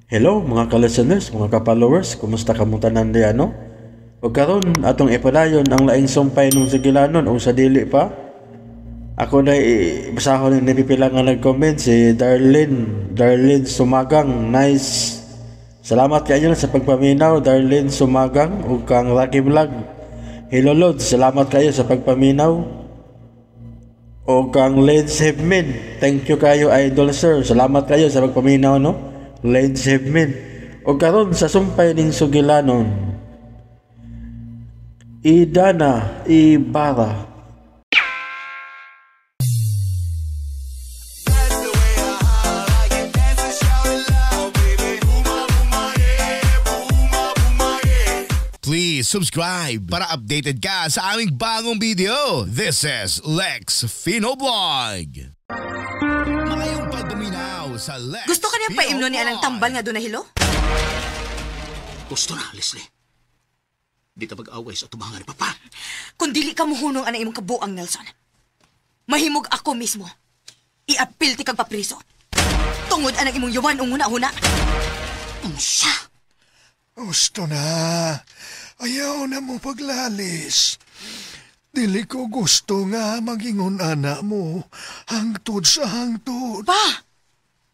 Hello mga ka-listeners, mga ka-followers, kumusta kamong tanan diha, no? Ug karon atong ipadayon ang laing sumpay nung sugilanon o sa dili pa. Ako na basahon ni pipila nga nag-comment si Darlene, Darlene Sumagang, nice. Salamat kaayo sa pagpaminaw, Darlene Sumagang ug kang Rocky Vlog. Hello Lord, salamat kayo sa pagpaminaw. O kang Lance Hepmin, thank you kayo idol sir. Salamat kayo sa pagpaminaw, no? Lance Hepmin. O karon sa sumpay ning sugilanon, Idana Ibarra. Please subscribe para updated ka sa aming bagong video. This is Lex Fino Vlog. Maayong pagpaminaw sa Lex. Gusto ka niyang paimno ni anang tambal nga doon na hilo? Gusto na, Leslie. Di ta mag-away sa tubangan ni Papa. Kung dili ka muhunong anang imong kabuang, Nelson, mahimog ako mismo. Iapil ti kag papriso. Tungod anang imong yuwan ung huna-huna. Unsa? Gusto na. Ayaw na mo paglalis. Dili ko gusto nga magingon ana mo. Hangtod sa hangtod. Pa!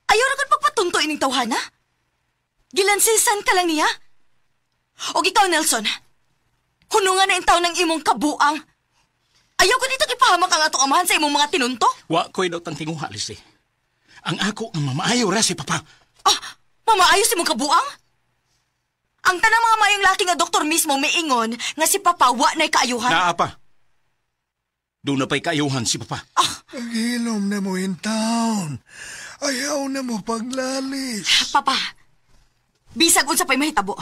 Ayaw na kang pagpatunto ining tawhana? Gilansisan ka lang niya? O ikaw, Nelson, hunungan na intaw ng imong kabuang. Ayaw ko dito ipahamak ang atong amahan sa imong mga tinunto? Wa ko'y daw tang tinguha, Leslie. Ang ako ang mamaayo ra si Papa. Ah, mamaayo si imong kabuang? Ang tanang mga mayong laki nga doktor mismo miingon nga si Papa wa na'y kaayuhan. Naa pa. Doon na pa'y kaayuhan si Papa. Ah! Paghilom na mo in town. Ayaw na mo paglalis. Papa, bisag unsa pa'y mahitabo.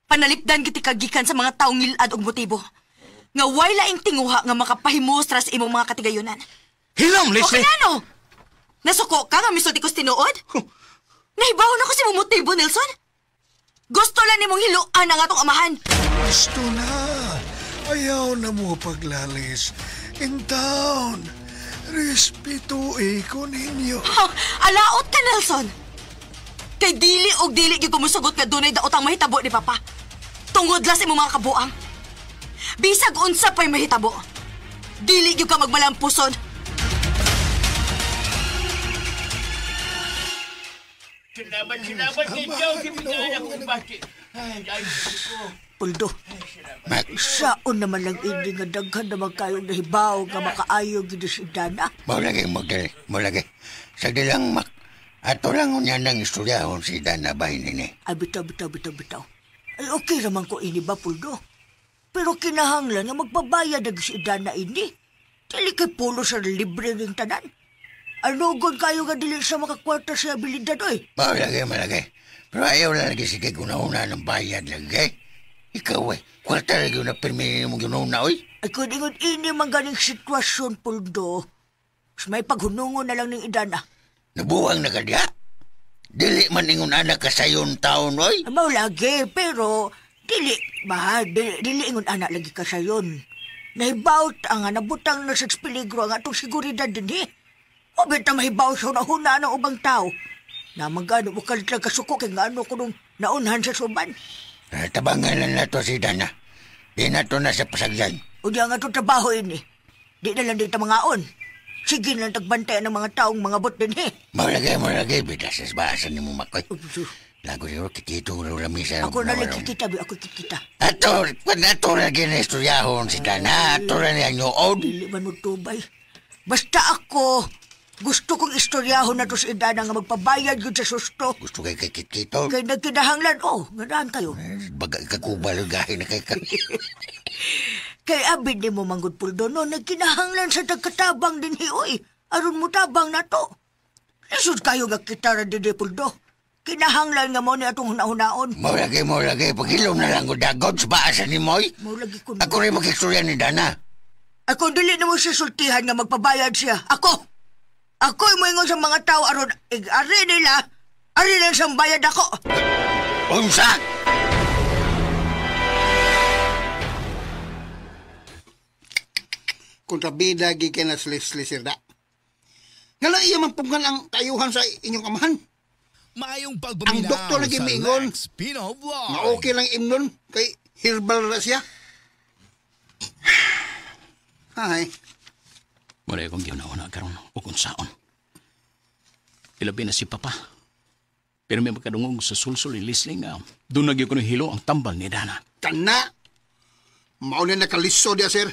Panalipdan giti kagikan sa mga taong ngilad og motibo. Nga way laing tinguha nga makapahimustra sa imong mga katigayunan. Hilom, Leslie! O kaya no? Nasuko ka nga misulti ko sa tinuod? Huh. Nahibaw na ko sa imong motibo, Nelson. Gusto lang nimong hiluan ang atong amahan. Gusto na. Ayaw na mo paglalis. In town. Respetuin ko ninyo. Ha, alaot ka, Nelson. Kay dili og dili gyud kumusugot nga dunay daot ang mahitabo ni Papa. Tungod lang sa imong mga kabuang. Bisag unsa pa'y mahitabo, dili gyud ka magmalampuson. Salamat ninyo, kipingan akong bati. Ay, ay, ko. Puldo, saon naman lang ini nga daghan naman kayong nahibaw nga makaayo gid si Dana. Maulagay, magdali, maulagay. Sa dilang mak, ato lang unya nang istudyahon si Dana ba ini. Ay, bitaw, bitaw, bitaw, bitaw. Ay, okay raman ko ini ba, Puldo? Pero kinahanglan nga magbabayad ag si Dana ini. Dili kay pulo sa libre ring tanan. Anugon kayo nga dili sa makakwarta sa abilidad, oy. Maulagay, maulagay. Pero ayaw lang lagi sige guna-una ng bayad lagi. Ikaw, eh, kwarta lagi na pirmi mong ginuna, oy. Ay, kung ingon ini man ganing sitwasyon, Puldo, mas may paghunungon na lang ng Idana. Nabuwang na ka diha? Dili man ingon anak ka sayon taon, oy. Mao lagi, pero dili, ba, dili ingon anak lagi ka sayon. Nahibaw ang nabutang na sa peligro ang atong seguridad din, eh. O benta mahibaw sa una-huna ng ubang tao. Na magano mo kalit lang kasuko kay nga ano ko nung naunhan sa suban. Tabangan lang na to si Dana. Di na to na sa pasagdan. O di ang atong trabaho ini. Di na lang dito mangaon. Sige lang tagbantayan ng mga taong mga bot din, eh. Maulagay, maulagay. Bitas sa bahasan ni mo, Makoy. Lago siyo, kikitong ramisa. Ako na lang kikita, ako kikita. Ato, ato lagi na istudyahon si Dana. Ato na niya noon. Dili man mo tubay. Basta ako, gusto kong istoryahon na to si Idana nga magpabayad yun sa susto. Gusto kay kikito? Kay nagkinahanglan, oh, ganahan kayo. Baga kakubal, gahin na kay ka. Kay abid ni mo manggod Puldo, no, nagkinahanglan sa tagkatabang din hioy. Aron mo tabang na to. Lisod kayo nga kitara din Puldo. Kinahanglan nga mo ni atong hunahunaon. Maulagay, maulagay. Pagilom na lang ko dagod sa baasa ni Moy. Maulagi ko. Ako rin makistorya ni Dana. Ako dili na mo sisultihan nga magpabayad siya. Ako! Ako'y moingon sa mga tao aron ig-ari nila, ari lang siyang bayad ako. Unsa? Kontrabida gikan na si Leslie Sirda. Nga lang iya man pugnan ang kaayuhan sa inyong amahan. Maayong pagpaminaw Ang doktor lagi sa miingon. Lex Pino Vlog. Nga okay lang imnon kay herbal ra siya. Ay, Wala akong ginauna karon o kung saon. Ilabi na si Papa. Pero may makadungog sa sulsul ni Leslie nga doon nagyo ko ng hilo ang tambal ni Dana. kana. Mao na nakaliso diya, sir.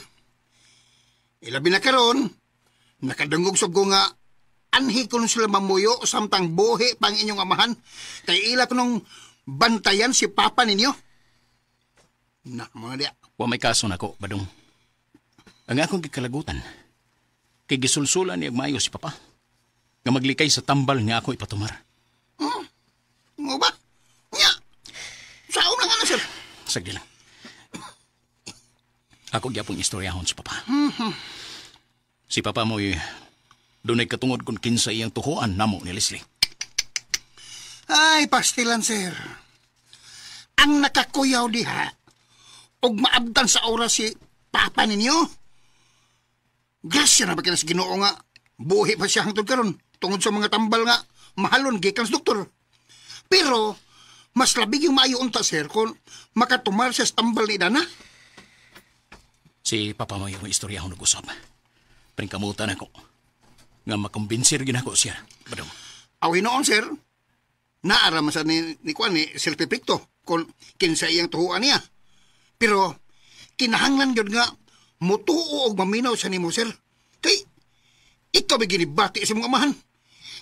Ilabi na karon, nakadungog sab ko nga anhi ko sila mamuyo samtang buhi pang inyong amahan. Kay ila ko nung bantayan si Papa ninyo. Na, mga diya. Wa may kaso nako, Badong. Ang akong gikalagutan, kay gisulsulan niya maayo si Papa. Nga maglikay sa tambal nga ako ipatumar. Mo ba? Nya. Saon lang ana, sir. Sagdi lang. Ako gyapong istoryahon si Papa. Si Papa mo'y dunay katungod kung kinsa iyang tuhuan namo ni Leslie. Ay, pastilan, sir. Ang nakakuyaw diha, og maabdan sa oras si Papa ninyo. Grasya na ba kina sa Ginoo nga buhi pa siya hangtod karon tungod sa mga tambal nga mahalon gikan sa doktor. Pero mas labig yung maayo unta, sir, kung makatumar siya sa tambal ni Dana. Si Papa mo yung istoryahon nag-usap. Pringkamutan ako. Nga makumbinsir ginako siya. Badong. Aw hinoon, sir. Naara man sa ni kuan ni Sir Pepito kung kinsa iyang tuhuan niya. Pero kinahanglan gyud nga mutuo og maminaw sa nimo, sir. Kay ikaw may ginibati sa imong amahan.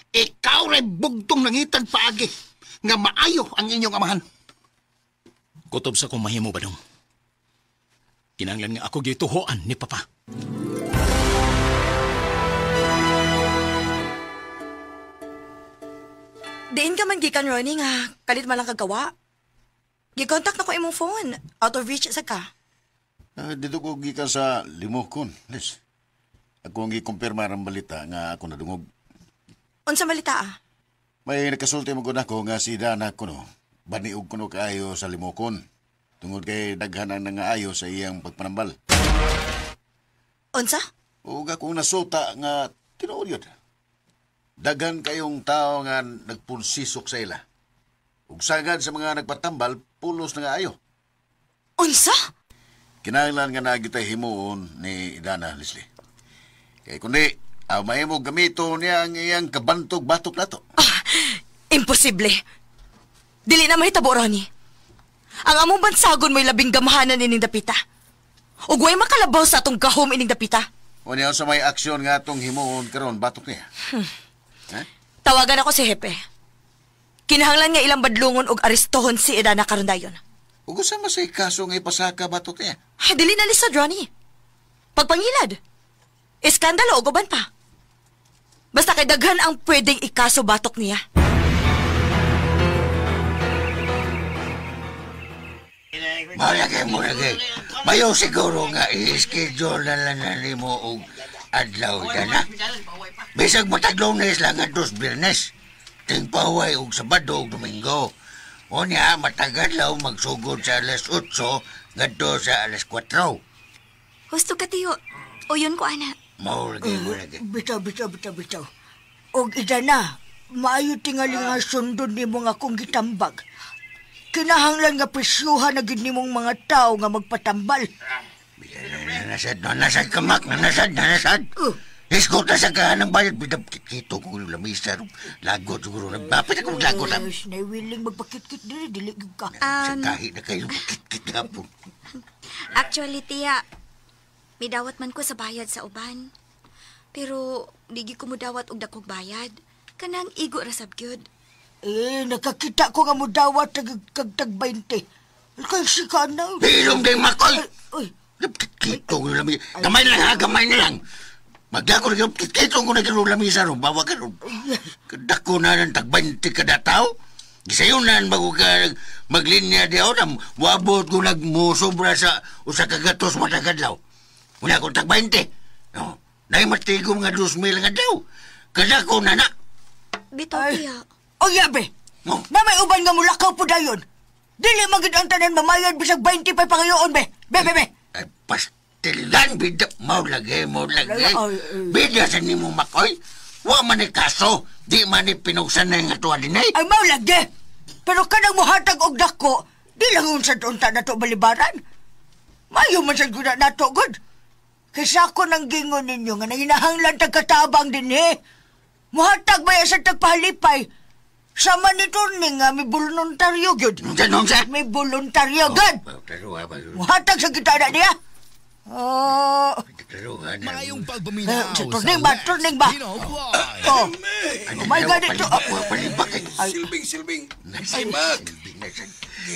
Ikaw ray bugtong nangitan paagi nga maayo ang inyong amahan. Kutob sa kong mahimo, Badong. Kinahanglan nga ako gituhuan ni Papa. Diin ka man gikan, Ronnie, nga kalit man lang kagawa. Gikontak na ko imong phone. Out of reach sa ka. Dito ko gikan sa Limokon, Les. Ako ang gikumpirma ang balita nga ako nadungog. Unsa malita ah? May nakasulti mo ako nga si Dana kuno. Baniog kuno kaayo sa Limokon. Tungod kay daghan ang nangaayo sa iyang pagpanambal. Unsa? Ug akong nasuta nga tinuod yun. Daghan kayong tao nga nagpunsisok sa ila. Ug sagad sa mga nagpatambal, pulos na nga ayo. Unsa? Kinahanglan nga na gyud himuon ni Dana, Leslie. Kay kundi, mahimo gamito niya ang iyang kabantog batok nato. Ah, imposible. Dili na mahitabo, Ronnie. Ang among bansagon mo'y labing gamhanan ining dapita. Ug way makalabaw sa atong gahom ining dapita. O niya sa may aksyon nga atong himuon karon batok niya. Ha? Tawagan ako si Hepe. Kinahanglan nga ilang badlungon og arestohon si Edana karon dayon. Ug usa man say kaso nga ipasaka batok niya. Ay, dili na lisod, Ronnie. Pagpangilad. Iskandalo og uban pa. Basta kay daghan ang pwedeng ikaso batok niya. Malagay mo lagay. Mayo siguro nga i-schedule na lang na nimo og adlaw Dana. Bisag matag Lunes lang adto sa Biyernes. Tingpaway og Sabado og Domingo. Unya matag adlaw magsugod sa alas 8 ngadto sa alas 4. Husto ka, tiyo. O yun ko, ana. Mao lagi mo lagi. Bitaw, bitaw, bitaw, bitaw. Og ida na, maayo tingali nga sundon nimo nga akong gitambag. Kinahanglan nga presyuhan na gid nimong mga tao nga magpatambal. Nanasad, nanasad ka, Mac. Nanasad, nanasad. Iskot na sa kahanang bayad. Bitaw, kito ko yung lamisa. Lagot siguro. Nagmapit ako maglagot. Ay, naiwiling magpakitkit diri, dili gyud ka. Sa kahi na kayo pakitkit hapon. Actually, tiya, may dawat man ko sa bayad sa uban. Pero, di gyud ko modawat og dakong bayad. Kanang igo ra sab gyud. Eh, nakakita ko nga mo dawat kag tag 20. Kay sika na. Hilom din, Makoy! Uy, Kito ko yung lamisa. Gamay na lang, ha? Gamay na lang. Magdako na yung kito ko na yung lamisa ro. Bawa ka ro. Dako na ng tag 20 kada tao. Gisayon na bago ka maglinya di ako na wabot ko nagmusobra sa usa ka gatos matagadlaw. Una ko tag 20. No. Nay matigo mga 2,000 nga daw. Kadako na na. Bitaw, tiya. O yabe. Oh. Na may uban nga mulakaw po dayon. Dili man gid ang tanan mamayad bisag 20 pa pangayoon be. Be be be. Ay, pastilan, bida. Mao lagi, mao lagi. Ay, ay. Bida sa nimo, Makoy. Wa man ni kaso, di man ni pinugsan na nga tuwa din eh. Ay, mao lagi. Pero kanang muhatag og dako, di lang unsa unta nato balibaran. Mayo man sad gud nato gud. Kaysa ako nang gingon ninyo nga nanginahanglan tag katabang dinhi. Muhatag ba sa tagpahalipay? Sama ni Turning nga may voluntaryo gyud. Unsa? May voluntaryo gud. Muhatag sa kita na niya. Oh, Maayong pagpaminaw sa turning ba? Lex Turning ba? Pino Vlog. Oh. Oh my God, ito. Ay, Silbing, silbing. Ay, Mac.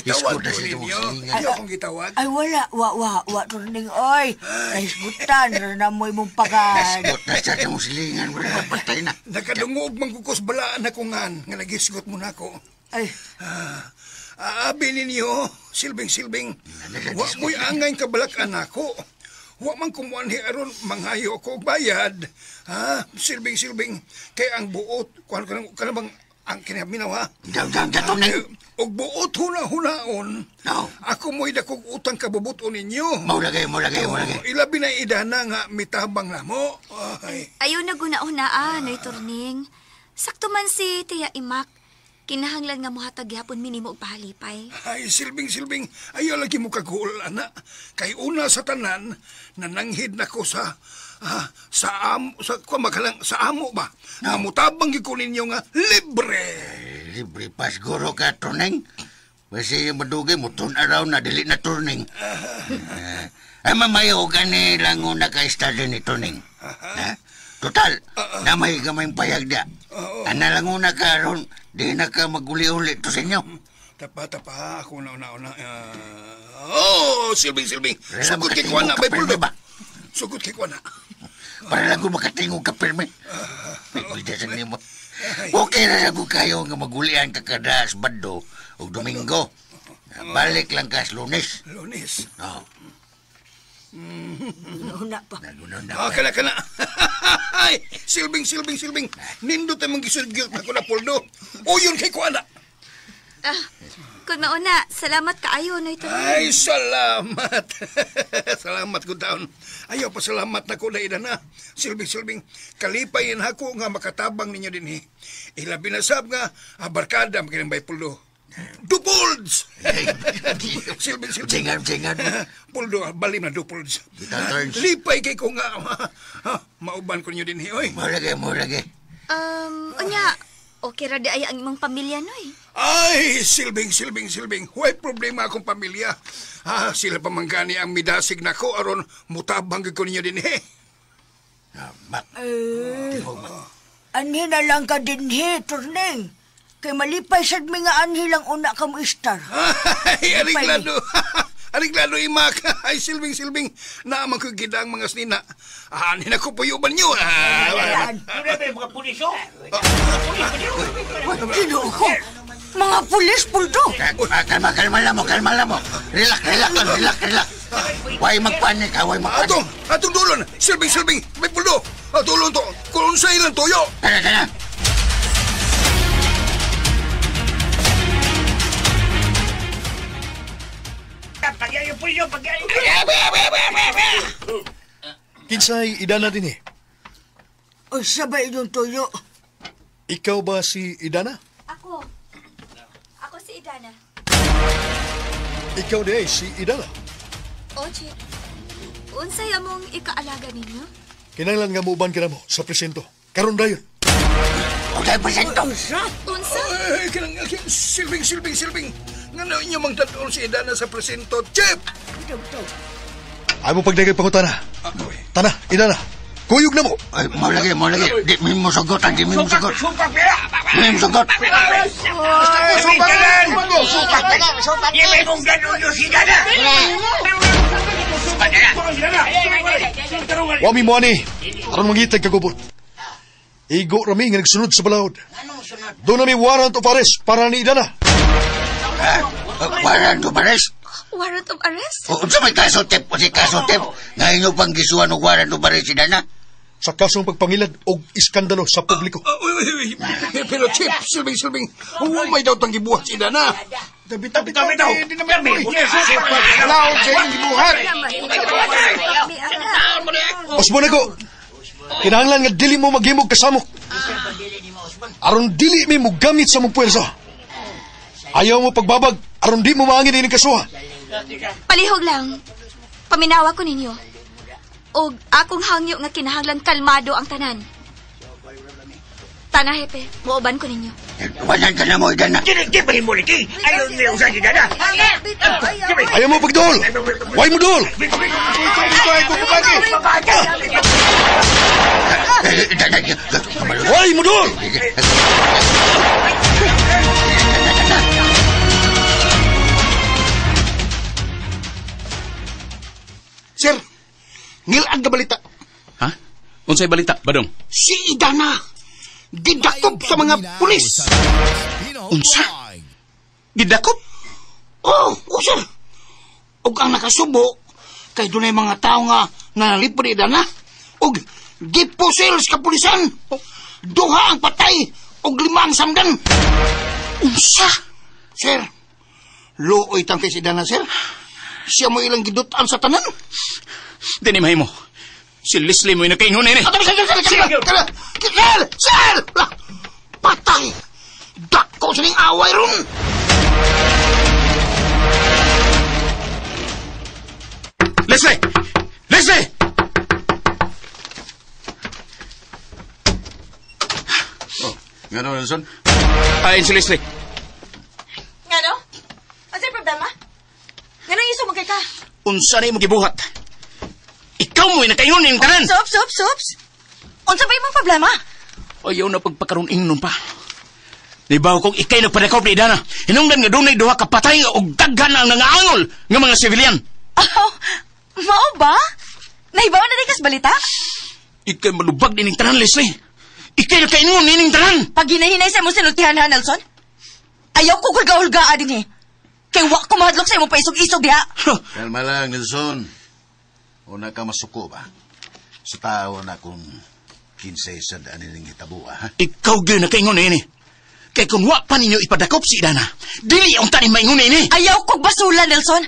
Gitawag ko ninyo. Ayaw akong gitawag. Ay, wala. Wa, Turning. Oy, nahisgutan. Na mo imong pagan. Nasgot na siya sa silingan. Wala patay na. Nakadungog mangkukos balaan ako ngan. Nga nagisgot mo na ako. Ay. Aabi ninyo, silbing, silbing. Wa mo'y angay kabalakan ako. Wa man kumuanhi aron manghayo ako og bayad. Ha? Silbing, silbing. Kay ang buot, kuan ka bang ang kinaminaw ha? Daw, Turning. Og buot huna-hunaon. No. Ako mo'y dakog utang kabubuton ninyo. Mao lagi. Ilabi na idana nga mitabang na mo. Ay. Ayaw na guna-unaan, Noy Turning. Sakto man si Tia Imak. Kinahanglan nga muhatag gyapon minimo og pahalipay. Ay, silbing, silbing. Ayaw lagi mo kaguol, ana. Kay una sa tanan, nananghid na ko sa amo ba? No. Nga mutabang gyud ko ninyo nga libre. Libre pa siguro ka, Turning. Kasi madugay mo, turn around na, dili na Turning. Ay, mamayo ka ni lang naka-study ni Turning. Ha? Total, na may gamay payag dia. Ana lang una ka ron, di na ka maguli-uli to sa inyo. Tapa, ako na. Oh, silbing, silbing. Sugod kay kuana, bay puldo ba? Sugod kay kuana. Para lang ko makatingog ka pirmi. Okay na lang ko kayo nga magulian ka kada Sabado o Domingo. Balik lang ka sa Lunes. Lunes? Oo. Una pa. Naguna pa. Kana. Ay, silbing. Nindot ang mong gisurgyot na ko na puldo. O yun kay kuana. Kung mauna, salamat kaayo, Noy Turning. Ay, salamat. Salamat ko taon. Ayaw pa salamat na ko na idana. Silbing, silbing. Kalipayin ako nga makatabang ninyo din eh. Ilabi na sab nga, barkada makinang puldo. Dupolds! Silbing, silbing. Singan. Puldo, balim na dupolds. Lipay kay ko nga. Mauban ko ninyo din eh. Oy. Mura lagi. Unya, okay ra di ay ang imong pamilya, Noy. Ay, silbing. Huwag problema akong pamilya. Sila pa manggani ang midasig na ko aron mutabang ko ninyo din eh. Anhi na lang ka din he, Turning. Kay malipay sad mi nga anhi lang una ka mo istar. Ay, ariglado. Ariglado imak. Ay, silbing. Naamang ko gida ang mga snina. Anhi na ko puyuban nyo. Mga pulis, oh. Ginoo ko. Mga pulis, puldo. Kalma lang mo. Relax. Huwag magpanik, ha? Huwag magpanik. Atong dulon. Silbing. May puldo. Dulon to. Kung sa ilang toyo. Tara. Kinsay Idana din eh. O sabay inyong tuyo. Ikaw ba si Idana? Ako. Ako si Idana. Ikaw di ay si Idana. Oche, unsay among ikaalaga ninyo? Kinahanglan nga muuban ka na mo sa presinto. Karon dayon. Okay, presinto. Unsa? Ay, silbing, silbing, silbing. Nga inyo mang tatol si Idana sa presinto. Chip! Ay mo pagdagay pangutana. Tana, Idana. Kuyog na mo. Ay, mo lagi, mo lagi. Di mo sagot, di mo sagot. Di mo sagot. Supak! Di mo ganulo si Dana! Wami mo ani. Aron mangitag kagubot. Igo rami nga nagsunod sa balaod. Doon na may warrant of arrest para ni Idana. Warrant of arrest? Warrant of arrest? Unsa may kaso, Tep? Unsa kaso, Tep? Nga inyo pang gisuan og warrant of arrest si Dana? Sa kasong pagpangilad og iskandalo sa publiko. Pero, Chip, silbing, silbing, huwag may daw tang gibuhat si Dana. Bitaw, bitaw, bitaw. Laod sa inyong gibuhat. Osbo na ko. Kinahanglan nga dili mo maghimog kasamok. Aron dili mi mogamit sa mong puwersa. Ayaw mo pagbabag aron di mo maangin ining kasuha. Palihog lang. Paminawa ko ninyo. Og akong hangyo nga kinahanglan kalmado ang tanan. Tana, Hepe, muuban ko ninyo. Wanan ka na mo, Idana. Dili, di pa himo lagi. Ayaw niya usa si Dana. Ayaw mo pagduol. Way mo duol. Way mo duol. Sir, ngilag na balita. Ha? Unsay balita, Badong? Si Idana, gidakop sa mga pulis. Unsa? Gidakop? Oh, oh sir. Ug ang nakasubo, kay dunay mga tao nga nanalipod ni Idana. Ug gipusil sa kapulisan. Duha ang patay, ug 5 ang samdan. Unsa? Sir, luoy tang kay si Idana, sir. Siya mo ilang gidutan sa tanan. Dini mahimo. Si Leslie mo'y nakaingon ini. Sir! Sir! Sir! Patay! Dako sa ning away ron! Leslie! Leslie! Oh, ngano, Nelson? Ayon si Leslie. Ngano? Ano problema? Ngano iso magkay ka? Unsa na imong gibuhat? Ikaw mo'y nakaingon ning tanan! Sops, sops, sops! Unsa ba imong problema? Ayaw na pagpakaroon ingnon pa. Nibaw kong ikay nagpadakop ni Idana. Hinungdan nga dunay duha ka patay og daghan ang nangaangol nga mga sibilyan. Oh, mao ba? Nahibaw na di kas balita? Ikay malubag nining tanan, Leslie. Ikay nakaingon nining tanan. Pag hinahinay sa imong sinultihan ha, Nelson? Ayaw ko hulga-hulgaa din eh. Kay wa ko mahadlok sa imong paisog-isog diha. Kalma lang, Nelson. Una ka masuko ba? Sa tao na kung kinsay sa daan nining hitabo, ha? Ikaw gyud nakaingon ini. Kay kung wa pa ninyo ipadakop si Idana, dili unta ni maingon ini. Ayaw kog basula, Nelson.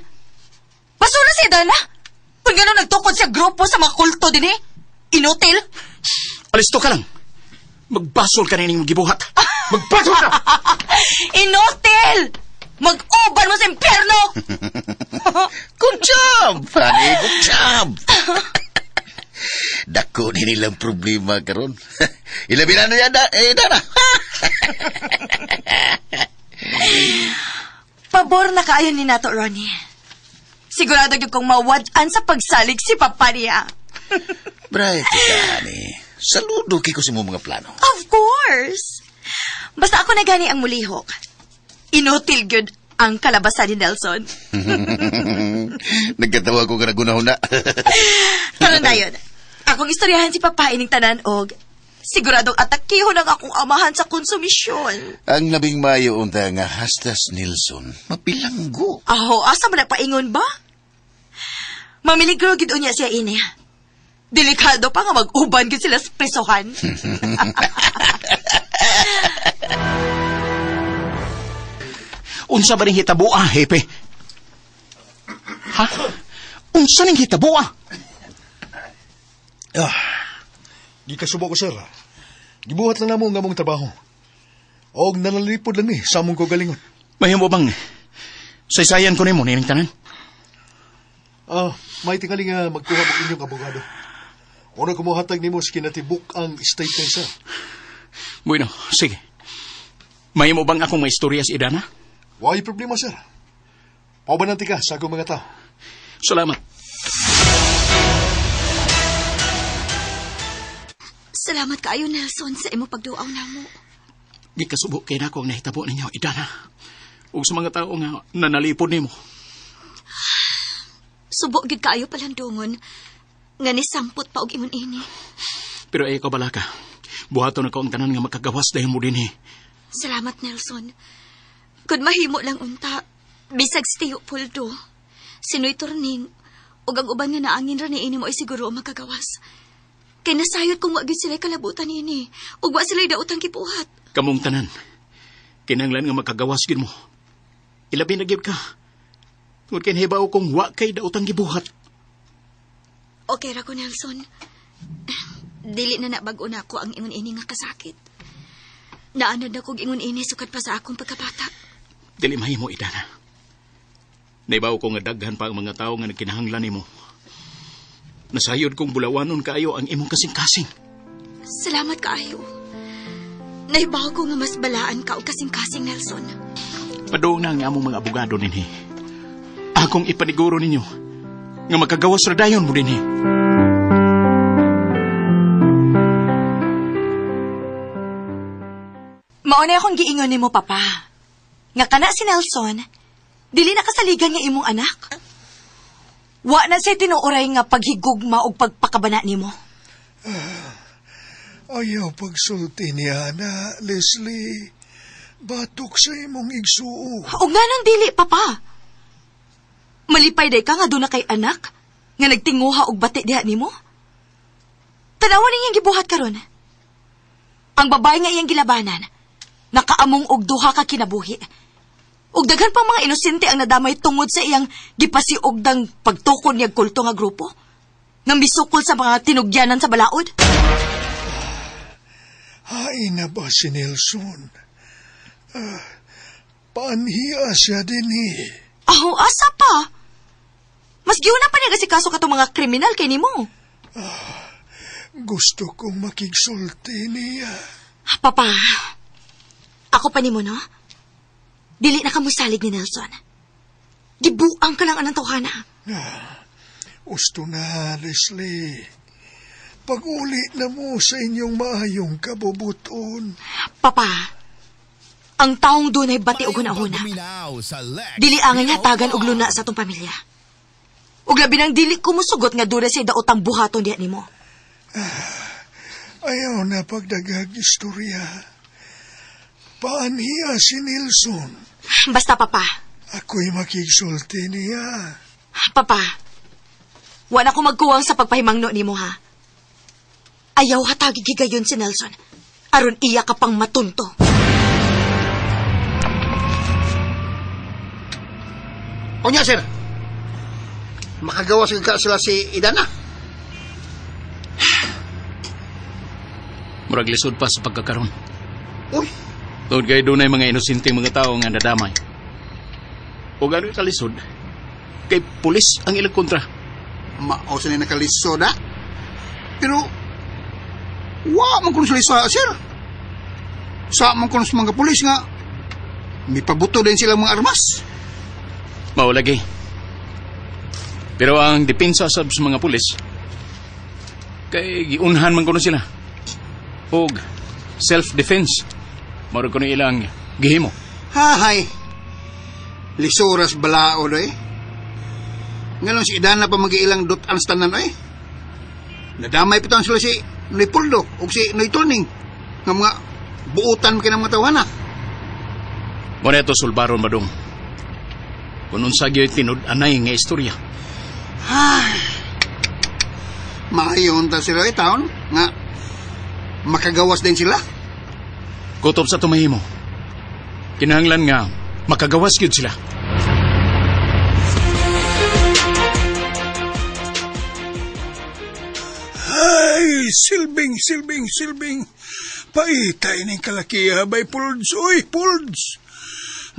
Basula si Idana. Kung gano'n nagtukod siya grupo sa mga kulto din eh. Inutil. Alisto ka lang. Magbasol ka na ining gibuhat. Magbasol ka! Inutil! Mag-uban mo sa impyerno! Good job, Fanny. Good job. Dako ni nilang problema karon. Ilabi na niya, Dana. Pabor na kaayo ni nato, Ronnie. Sigurado gyud kong mawad-an sa pagsalig si Papa niya. Bright ka, ni. Saludo kay ko sa imong mga plano. Of course. Basta ako na gani ang mulihok. Inutil gyud ang kalabasan ni Nelson. Nagkatawa ko ka nagunahuna. Karon dayon. Akong istoryahan si Papa ining tanan og siguradong atakihon ang akong amahan sa konsumisyon. Ang labing mayo unta nga hastas Nelson, mapilanggo. Aho, asa man na paingon ba? Mamiligro gid unya siya ini. Delikado pa nga mag-uban gid sila sa presohan. Unsa ba ning hitaboa, Hepe? Ha? Unsa ning hitaboa? Ah, gikasubo ko, sir. Gibuhat lang namo ang among trabaho. Og nalalipod lang ni sa among kagalingon. Mahimo bang saysayan ko nimo nining tanan? Ah, may tingali nga magkuha mo inyong abogado. Una kumuhatag nimo sa kinatibuk ang statement, sir. Bueno, sige. Mahimo bang akong maistorya si Idana? Why problema, sir? Paubananti ka sa akong mga tao. Salamat. Salamat kaayo, Nelson, sa imo pagduaw namo. Gikasubo kay nako ang nahitabo ninyo, Idana. Ug sa mga tao nga nanalipod nimo. Subo gid kaayo palandungon nga nisampot pa og ingon ini. Pero ay ko balaka. Buhaton ako ang tanan nga makagawas dahil mo dinhi. Salamat, Nelson. Kun mahimo lang unta, bisag si Tio Poldo, Sinoy Turning, ug ang uban nga naangin ra niini mo ay siguro ang makagawas. Kay nasayod kung wa gyud sila'y kalabutan niini, ug wa sila'y daotang gibuhat. Kamong tanan, kinahanglan nga makagawas gyud mo. Ilabi na gyud ka. Tungod kay nahibaw kong wa kay daotang gibuhat. Okay ra ko, Nelson. Dili na nabag-o na ako ang ingon ini nga kasakit. Naanad na kog ingon ini sukad pa sa akong pagkabata. Dili mahimo, Idana. Naibaw ko nga daghan pa ang mga tao nga nagkinahanglan nimo. Nasayod kong bulawanon kaayo ang imong kasing-kasing. Salamat kaayo. Naibaw ko nga mas balaan ka og kasing-kasing, Nelson. Paduong na ang among mga abogado ninhi. Akong ipaniguro ninyo nga makagawas ra dayon mo dinhi. Mao na akong giingon nimo, Papa. Nga kana si Nelson, dili na kasaligan nga imong anak. Wa na siya tinuoray nga paghigugma og pagpakabana nimo. Ayaw pagsulti niya na, Leslie. Batok sa imong igsuo. Og nganong dili, Papa? Malipay day ka nga doon na kay anak nga nagtinguha og bati diha nimo? Tanawa niyang gibuhat karon. Ang babae nga iyang gilabanan, nakaamong og duha ka kinabuhi. Og daghan pang mga inosente ang nadamay tungod sa iyang gipasiugdang pagtukod niyag kulto nga grupo. Nga misukol sa mga tinugyanan sa balaod. Hain na ba si Nelson? Paanhiya siya din eh. Aho, asa pa? Mas giuna pa niya kasi kaso katong mga kriminal kay nimo. Gusto kong makigsulti niya. Papa, ako pa nimo, no? Dili na kamusalig ni Nelson. Gibuang ka lang anang tawhana. Usto na, Leslie. Pag-uli na mo sa inyong maayong kabubuton. Papa, ang taong doon ay bati og hunahuna. Dili angay hatagan og luna sa atong pamilya. Ug labi nang dili ko musugot nga dura sa daotang buhaton diha nimo. Ayaw na pagdagag istorya. Paanhiya si Nelson. Basta, Papa. Ako'y makigsulti niya. Papa, wala ko magkuwang sa pagpahimangno nimo, ha? Ayaw hatagi gigayon si Nelson. Aron iya ka pang matunto. Onya, sir. Makagawa sila si Idana. Murag lisod pa sa pagkakaroon. Uy! Tungod kay dunay mga inosenteng mga tao nga nadamay. O gano'y kalisod, kay pulis ang ilang kontra. Mao sa nila nakalisod, ha? Pero, wa man kuno sila sa, sir. Sa man kuno sa mga pulis nga, may pabuto din silang mga armas. Mao lagi. Pero ang depensa sab sa mga pulis, kay giunhan man kuno sila. Og self-defense. Maro kuno ilang gihimo. Hahay. Lisuras balaod eh. Ngayon si Idana pa mag-iilang dot-ans tanan eh. Nadamay pa sila si Noy Puldo o si Noy Turning. Nga mga buutan kinang mga tawana. Muna ito sulbaron madong. Kung unsa gyud tinud-anay nga istorya. Ay. Maayon ta sila eh taon nga makagawas din sila. Kutob sa tumahimo. Kinahanglan nga makagawas gyud sila. Ay, silbing, silbing, silbing. Paitay ning kalakiha bay Pulds. Uy, Pulds.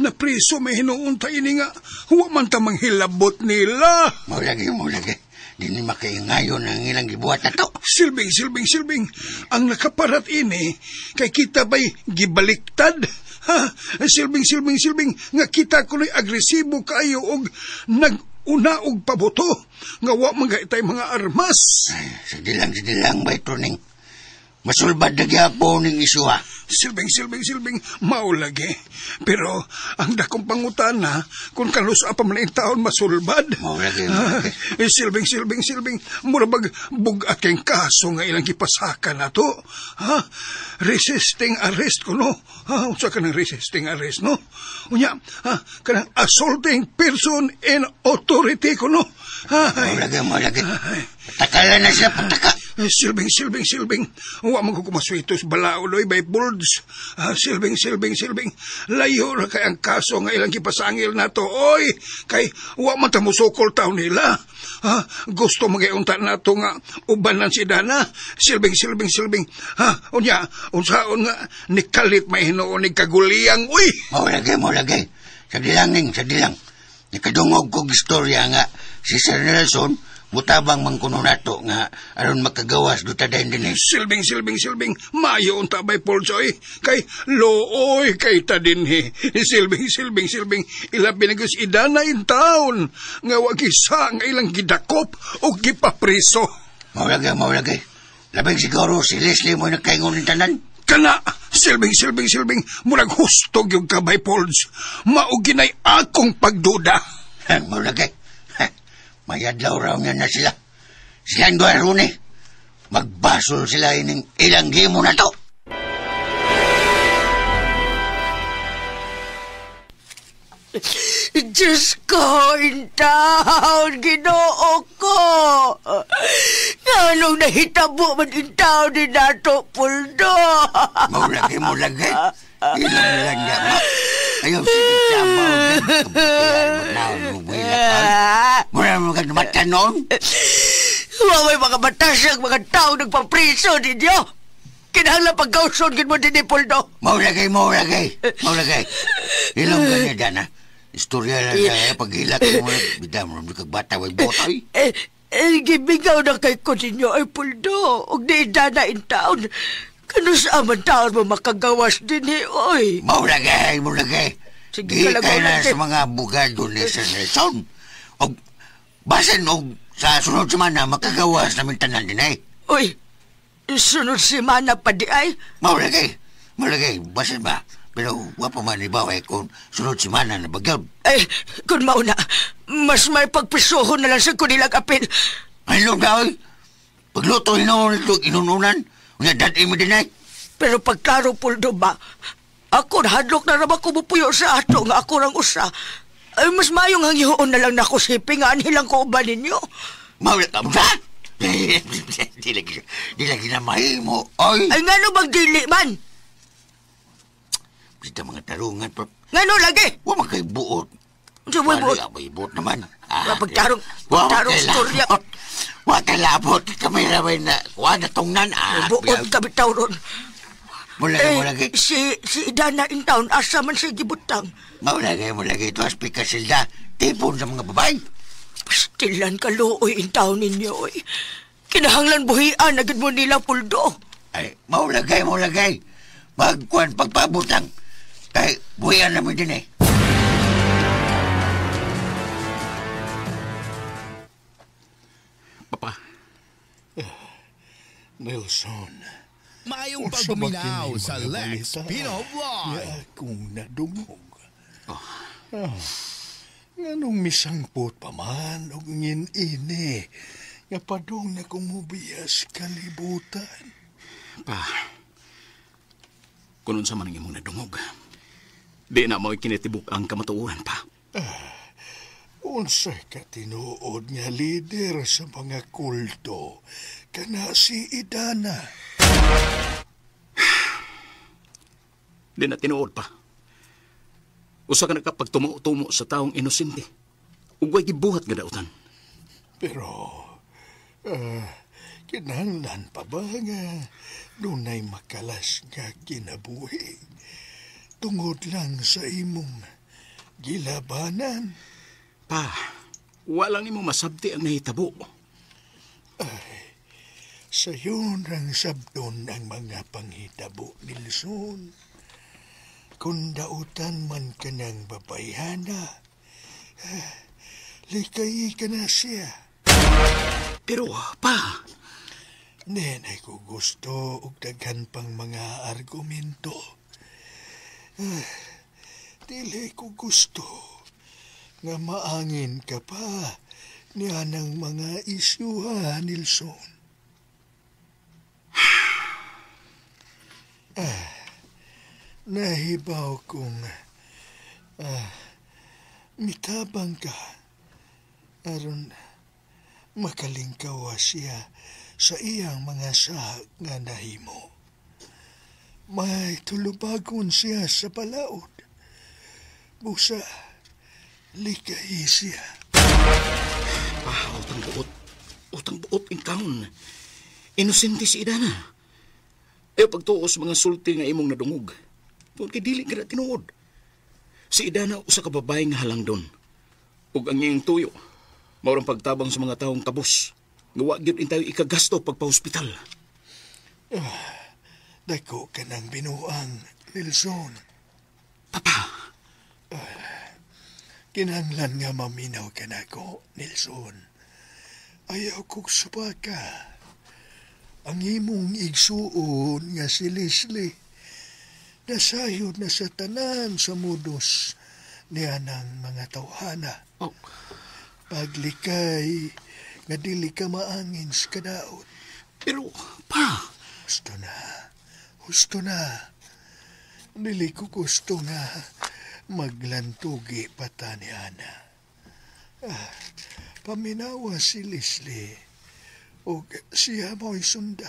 Napriso may hinuon ta ini nga. Huwa man ta manghilabot nila. Maulagi, maulagi. Di ni makaingayon ang ilang gibuhat na to. Silbing, silbing, silbing. Ang nakaparat ini, kay kita ba'y gibaliktad? Ha? Silbing, silbing, silbing. Nga kita kuno'y agresibo kayo og nag-unaog paboto. Nga wa man itay mga armas. Ay, sige lang, bay tuning. Masulbad na gyapon ning isuha. Silbing, silbing, silbing, maulagi. Pero ang dakong pangutana, kung kalusa pa man ang taon masulbad. Maulagi, maulagi. Silbing, silbing, silbing, mura bag bugat kayong kaso nga ilang gipasaka na to. Ha? Resisting arrest ko, no? Ha? Unsa ka ng resisting arrest, no? Unya, ha? Kanang assaulting person in authority ko, no? Ay. Mao lagi. Pataka na siya, pataka. Silbing, silbing, silbing. Wa man ko kumaswitos balaod oy bay Pulds. Silbing, silbing, silbing. Layo ra kay ang kaso nga ilang gipasangil nato oy. Kay wa man ta mosukol taw nila. Gusto magiunta nato nga ubanan si Dana. Silbing, silbing, silbing. Ha, unya, unsaon nga nikalit may hinuon ni kaguliyang uy. Mao lagi. Sa dilang ning, sa dilang. Nikadungog kog istorya nga si Sir Nelson mutabang man kuno nato nga aron makagawas duta dayon dinhi. Silbing, silbing, silbing. Maayo unta bay Pulds oy. Kay looy kay ta dinhi. Silbing, silbing, silbing. Ilabi na gyud si Idana in town. Nga wa gisa nga ilang gidakop o gipapriso. Mao lagi. Labing siguro si Leslie mo nagkaingon ni tanan. Kana, silbing, silbing, silbing. Murag husto gyud ka bay Pulds. Mao ginay akong pagduda. Mao lagi. Mayadlaw raw niya na sila. Silang duha ron eh. Magbasol sila ining ilang gimo na to. Diyos ko, intaon, Ginoo ko. Nganong nahitabo man intaon ni nato, Puldo. Mao lagi. Ilang lang na ma. Ayaw sige sabaw. Kabutihan mo na. Mura mo ka mata noon. Wa may mga batasang mga tao nagpapriso ninyo. Kinahanglan pagkauson gid mo dinhi, Puldo. Mao lagi. Mao lagi. Ilong ka niya, Dana. Istorya lang sa paghilak mo. Bida mo, kag bata, way botoy. Eh, gimingaw na kay ko ninyo ay Puldo. Og ni Dana in town. Kanus man taon mo makagawas dinhi, oy. Mao lagi. Sige Di ka lang, kay na mao lagi. sa mga abogado ni Sir Nelson. Og basin og sa sunod semana makagawas namin tanan din eh. Uy, sunod semana pa di ay. Mao lagi. Mao lagi. Basin ba? Pero wa pa man ibaw eh kung sunod semana na bagyaw. Ay, kung mauna, mas may pagpisuhon na lang sa kunilang apil. Ay, daw eh. Pagluto hinuon ito, inununan. Unya, dad mo din eh. Pero pagklaro, Puldo ba, ako hadlok na raman kumupuyo sa ato nga ako rang usa. Ay, mas mayong hangyoon na lang nako sipi nga anhilang ko uban ninyo. Mawala ka ba? Di lagi na mahimo. Oy! Ay, ngano bang dili man? Basta mga tarungan pa. Ngano lagi? Wa man kay buot. Unsa way buot? Wala may buot naman. Wa pagtarong, Wa man pagtarong kay istorya. labot. Wa kay labot. Kami ramay na. Wa na tungnan. Buot ka bitaw ron. Mula Eh, mula lagi. si Dana in town, asa man siya gibutang. Mao lagi. Ito aspika sila. Tipon sa mga babae. Pastilan ka luoy in town ninyo, oy. Kinahanglan buhian na gid mo nila, Puldo. Ay, mao lagi. Magkuhan pagpabutang. Kay buhian namin din eh. Papa, Nelson. Maayong Unsa ba pagpaminaw kini sa mga Lex balita Pino Vlog. nga akong nadungog? Ah, nganong misangpot pa man og ngin ini nga padung na kumubiyas kalibutan. Pa. Kung unsa man ang imong nadungog, di na mo'y kinitibuk ang kamatuoran pa. Unsa ka tinuod nga lider sa mga kulto kana si Idana. Di na tinuod pa. Usa ka nakapagtumo-tumo sa taong inosente. Ug way gibuhat nga dautan. Pero kinahanglan pa ba nga dunay makalas nga kinabuhi tungod lang sa imong gilabanan? Pa, wala nimo masabti ang nahitabo. Sayon ang sabton ang mga panghitabo, Nilson. Kung dautan man ka ng babayhana, likay ka na siya. Pero, pa, Nenay ko gusto og daghan pang mga argumento. Dili ko gusto nga maangin ka pa niya ng mga isyuha, Nilson. Nahibaw kong mitabang ka aron Makalingkawa siya sa iyang mga sahag nga nahimo. May tulubagon siya sa palaod. Busa, likahi siya. Ah, utang buot. Utang buot in town. Inosente si Idana. Ayaw pagtuos mga sulti nga imong nadungog. Tungod kay dili ka na tinuod. Si Idana usa ka babae nga halangdon. Ug ang iyang tuyo, maurang pagtabang sa mga taong kabos. Nga wa gyud intayo ikagasto pagpa-hospital. Dako ka ng binuang, Nelson. Papa! Kinahanglan nga maminaw ka nako, Nelson. Ayaw kong subaka. Ang imong igsuon nga si Leslie, nasayod na sa tanan sa mudos niya ng mga tawhana. Oh. Paglikay, nga dili ka maangin sa kadaot. Pero, pa! Gusto na. Gusto na. Dili ko gusto nga maglantugi pa ta ni Ana. Paminawa si Leslie og siya mo'y sunda.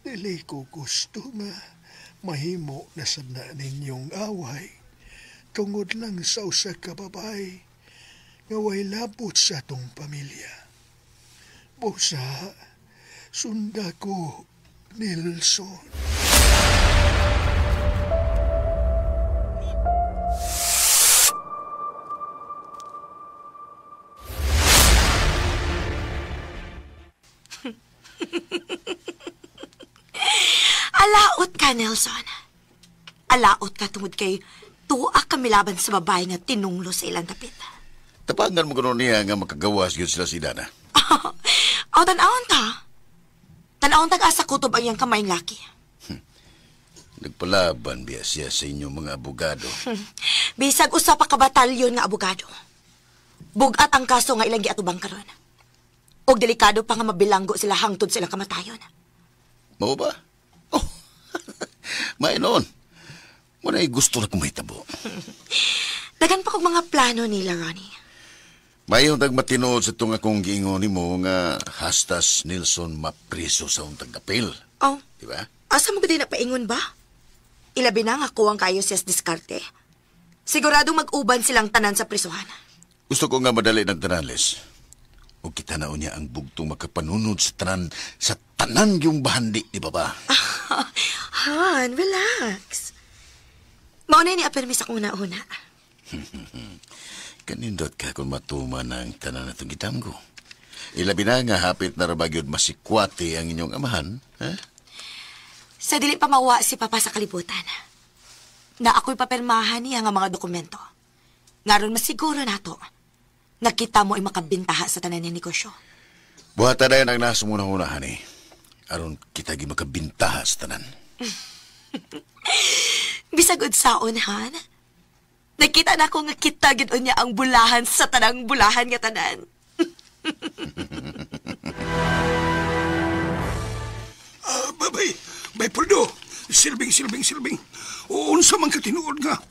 Dili ko gusto nga mahimo na sad na ninyong away tungod lang sa usa ka babae nga way labot sa atong pamilya. Busa, sunda ko, Nelson. Alaot ka, Nelson. Alaot ka tungod kay tuwa kami laban sa babae nga tinunglo sa ilang dapit. Tapangan mo kuno niya nga makagawas yun sila si Dana. O, tan-awon ta. Tan-awon tag-asa kutob ang iyang kamayng laki. Nagpalaban biya siya sa inyong mga abogado. Bisag usa pa ka batalyon nga abogado. Bugat ang kaso nga ilang giatubang karon. Og delikado pa nga mabilanggo sila hangtod silang kamatayon. Mao ba? Oh. May noon. Wala gusto na kumahitabo. Dagan pa kog mga plano nila, Ronnie. Mayon tag matinood sa itong akong giingon nimo nga hastas Nelson mapriso sa untag apil. Oh. Di ba? Asa mo gud na paingon ba? Ilabi na nga kuwang kayo siya sa diskarte. Siguradong mag-uban silang tanan sa prisuhan. Gusto ko nga madali ng tanalis. O kita na niya ang bugtong makapanunod sa tanan yung bahandi, di ba ba? Han, relax. Mauna ni apermis akong una-una. Kanindot ka kung matuma ng tanan na itong gitamgo. Ilabi na nga hapit na rabagyod masikwati ang inyong amahan. Ha? Sa dili pa mawa si Papa sa kalibutan. Na ako'y papirmahan niya nga mga dokumento. Ngaron masiguro nato. Nakita mo ay makabintaha sa tanan ni negosyo. Buhata na yan ang nasa muna hunahan eh. Aron kita gi makabintaha sa tanan. Bisag unsaon, Han. Nakita na ko nga kita gid unya ang bulahan sa tanang bulahan nga tanan. Babay, bay Poldo. Silbing. Unsa man ka tinuod nga.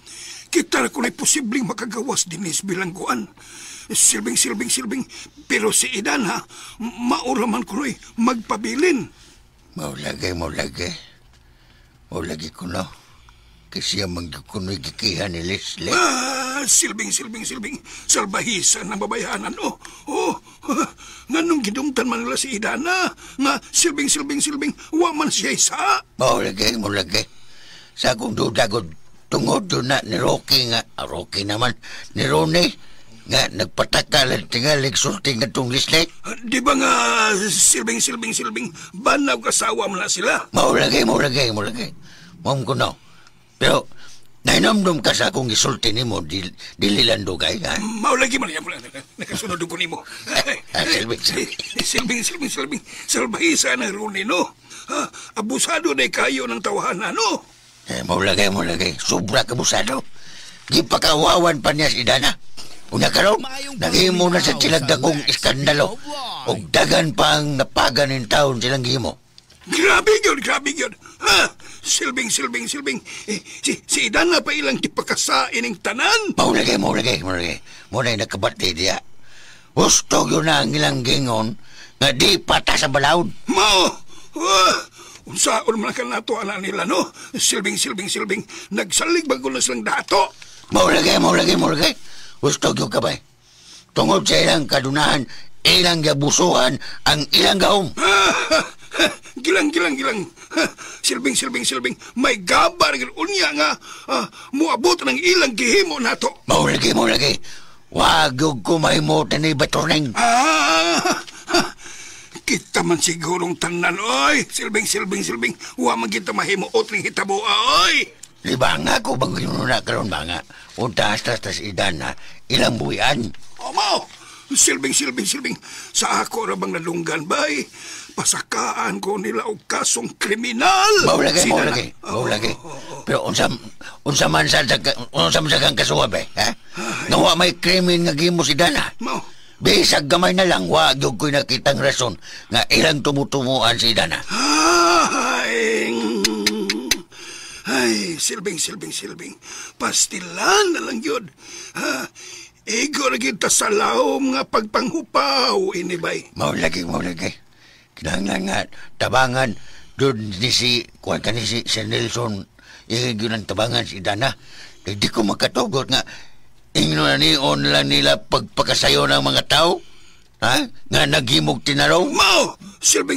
Kita ra kunay posibleng makagawas dinis bilangguan. Silbing. Pero si Idana, maura man kunoy magpabilin. Maulagay. Maulagay ko no. Kasi ang magkunoy gikihan ni Leslie. Silbing. Salbahisan ng babayanan. Oh. Nganong gidumtan man nila si Idana. Nga silbing. Wa man siya isa. Maulagay. Sa akong dudagod, tungod doon na ni Rocky nga. Rocky naman. Ni Ronnie. Nga, nagpatakalan tingalig sulti nga tong Leslie. Di ba nga, silbing, banaw kasawa mo na sila? Maulagay. Mom ko no. Pero, nainomdom ka sa akong isulti ni mo, dili lang dugay, ha? Maulagi man yan. Nakasunod ko ni mo. Silbing. Silbing. Salbahisa ng Rooney, no? Abusado na kayo ng tawanan, no? Maulagay. Sobra kabusado. Di pakawawan pa niya si Dana. Una karon, naghimo na sa silagdagong iskandalo. Og dagan pang napagan ng taon silang gihimo. Grabe yun. Ha? Silbing. Si Idana pa ilang ipakasain ng tanan. Maulagay. Muna'y nakabati diya. Gusto yun na ang ilang gingon nga di pata sa balaod. Mao! Unsaon man ka nato ana nila, no? Silbing. Nagsalig bago na silang dato. Mao lagi. Gusto yun ka ba? Tungod sa ilang kadunahan, ilang gabusuhan ang ilang gahom. Gilang. Silbing. May gabar unya nga muabot ng ilang gihimo nato. Mao lagi. Wag yun ko mahimutan ni Baturning. Kita man sigurong tanan, oy. Silbing. Wa man kita mahimuot ning hitaboa, oy. Libanga ko bang ginuna karon ba nga? Unta tas idan na ilang buwian. O mao. Silbing. Sa ako ra bang nalunggan bay? Pasakaan ko nila og kasong kriminal. Mao lagi. Pero unsa man sa kang kasuwa bay, ha? Nga wa may krimen nga gimo si Dana. Mao. Bisag gamay na lang, wa gyud ko'y nakitang rason nga ilang tumutumuan si Dana. Ay, silbing. Pastilan na lang yun. Ha? Igo na kita sa laom nga pagpanghupaw, inibay. Mao lagi. Kinahanglan nga, tabangan, doon ni si, kuwan ka ni si Nelson, igo ng tabangan si Dana. Di ko makatugot nga, ingno na niyon lang nila pagpakasayo ng mga tao. Ha? Nga naghimog tinaraw. Mao! Silbing.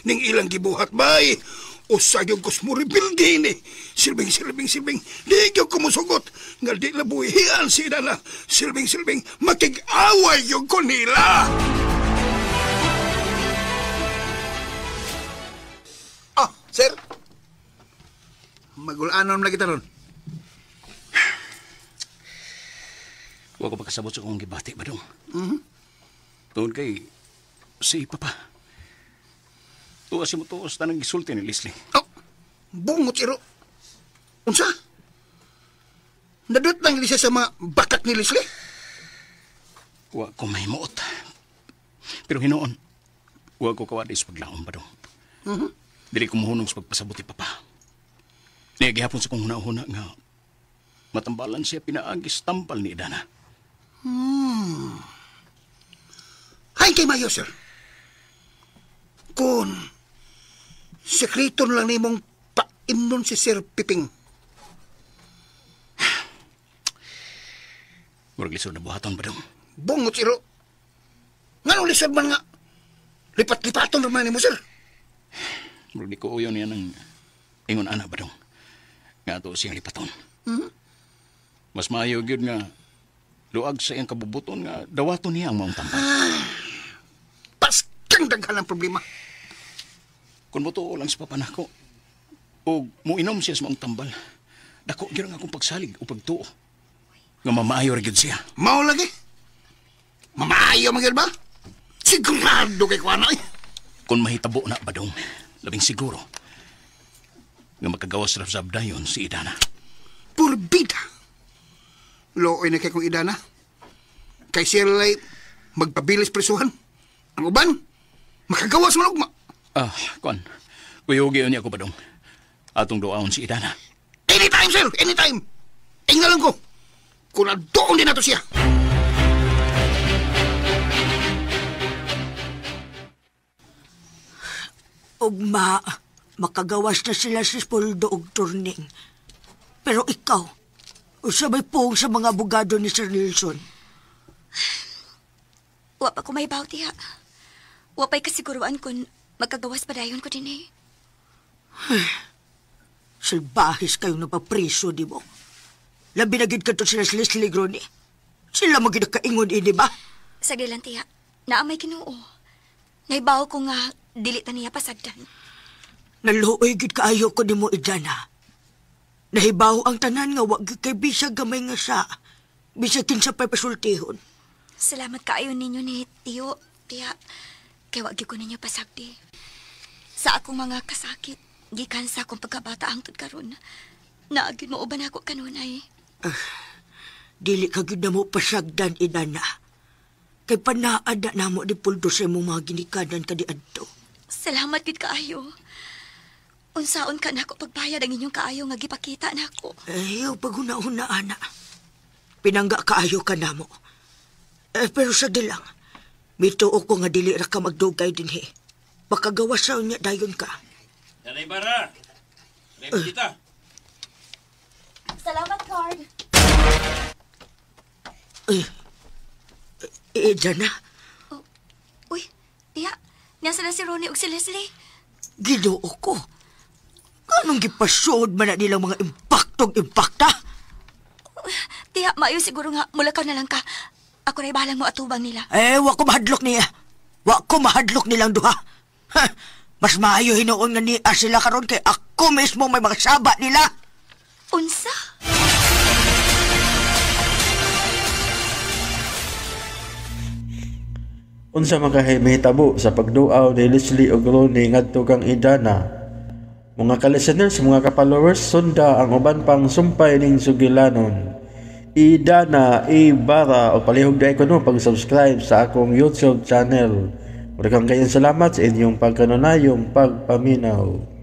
Ning ilang gibuhat, bay. Usag yung kusmuribildi ni. Silbing. Di yung kumusugot. Nga di labuhian si Dana. Silbing. Makig-away yung ko nila. Ah, sir. Magulanon lagi taron. Huwag ko pagkasabot sa kong gibati ba dong? Mm-hmm. Tungod kay si Papa. Tuwa si Mutuos tanang gisulti ni Leslie. Oh, bungot iro. Unsa? Nadot lang siya sa mga bakak ni Leslie? Huwag ko mahimuot. Pero hinoon, huwag ko kawadis paglaom ba dong? Mm-hmm. Dili ko muhunong sa pagpasabot ni Papa. Nagihapon sa kong huna-huna nga matambalan siya pinaagis tampal ni Idana. Hay kay Mayo, sir. Kung sekreto lang nimong paimnon si Sir Piping. Murag lisod na buhaton ba dong? Bungot, iro. Nganong lisod man nga? Lipat-lipaton naman nimo, sir. Murag di ko uyon niya ng ingon ana ba dong? Nga ato siyang lipaton. Mm-hmm. Mas maayo gyud nga luag sa iyang kabubuton nga dawaton niya ang maong tampal. Paskang daghan ang problema. Kung motuo lang sa papa nako o muinom siya sa maong tambal, dako gyud ang akong pagsalig o pagtuo nga mamaayo ra gyud siya. Mao lagi? Mamaayo man gyud ba? Sigurado kay kuana eh. Kung mahitabo na ba dong, labing siguro nga makagawas ra sa abdayon si Idana. Purbida. Looy na kay kong Idana. Kay siya lay magpabilis presuhan. Ang uban, makagawas malugma. Ah, kuan. Kuyugi niya ako ba dong? Atong doaon si Idana. Anytime, sir! Anytime! Tingnan lang ko. Kung doon din nato siya. Ugma, makagawas na sila si Poldo og Turning. Pero ikaw, usabay pong sa mga abogado ni Sir Nelson. Wa pa ko may baw, tiya. Wa pa'y kasiguruan kung magkagawas pa dayon ko din eh. Salbahis kayong napapriso, di mo? Labi na gid ka to sila si Leslie Grone. Sila magin nakaingon eh, di ba? Sagli lang, tiya. Naamay Ginoo. Naibaw ko nga, dili ta niya pasagdan. Naluoy gid kaayo ko nimo, Idana. Nahibaw ang tanan nga wa gyud kay bisag gamay nga sa. Bisag kinsa pa'y pasultihon. Salamat kaayo ninyo ni Tiyo, tiya. Kay wa gyud ko ninyo pasagdi. Sa akong mga kasakit, gikan sa akong pagkabata hangtod karon. Naagid mo uban ako kanunay. Dili ka gyud namo pasagdan, Idana. Kay panaad na namo ni Puldo sa imong mga ginikanan kaniadto. Salamat gid kaayo. Unsaon ka nako pagbayad ang inyong kaayo nga gipakita nako. Ayaw paghuna-huna, ana. Pinangga kaayo ka namo. Eh, pero sa dilang, mituo ko nga dili ra ka magdugay dinhi. Makagawas sa unya dayon ka. Nanay Bara. Ready kita. Salamat, Card. Eh, eh, dyan na. Uy, tiya, nasa na si Ronnie ug si Leslie. Ginoo ko. Anong gipasuod man na nilang mga impaktong impakta? Tiya, maayo siguro nga, mulakaw na lang ka. Ako ra'y bahalang mo atubang nila. Eh, wa ko mahadlok niya. Wa ko mahadlok nilang duha. Ha, mas maayo hinuon nga niya sila karon kay ako mismo may mga saba nila. Unsa? Unsa man kahay mahitabo sa pagduaw ni Leslie ug Ronnie ngadto kang Idana. Mga ka-listeners, mga ka-followers, sunda ang uban pang sumpay ning sugilanon. Idana Ibarra o palihog dai kuno pag-subscribe sa akong YouTube channel. Daghang kayong salamat sa inyong pagkanunayong pagpaminaw.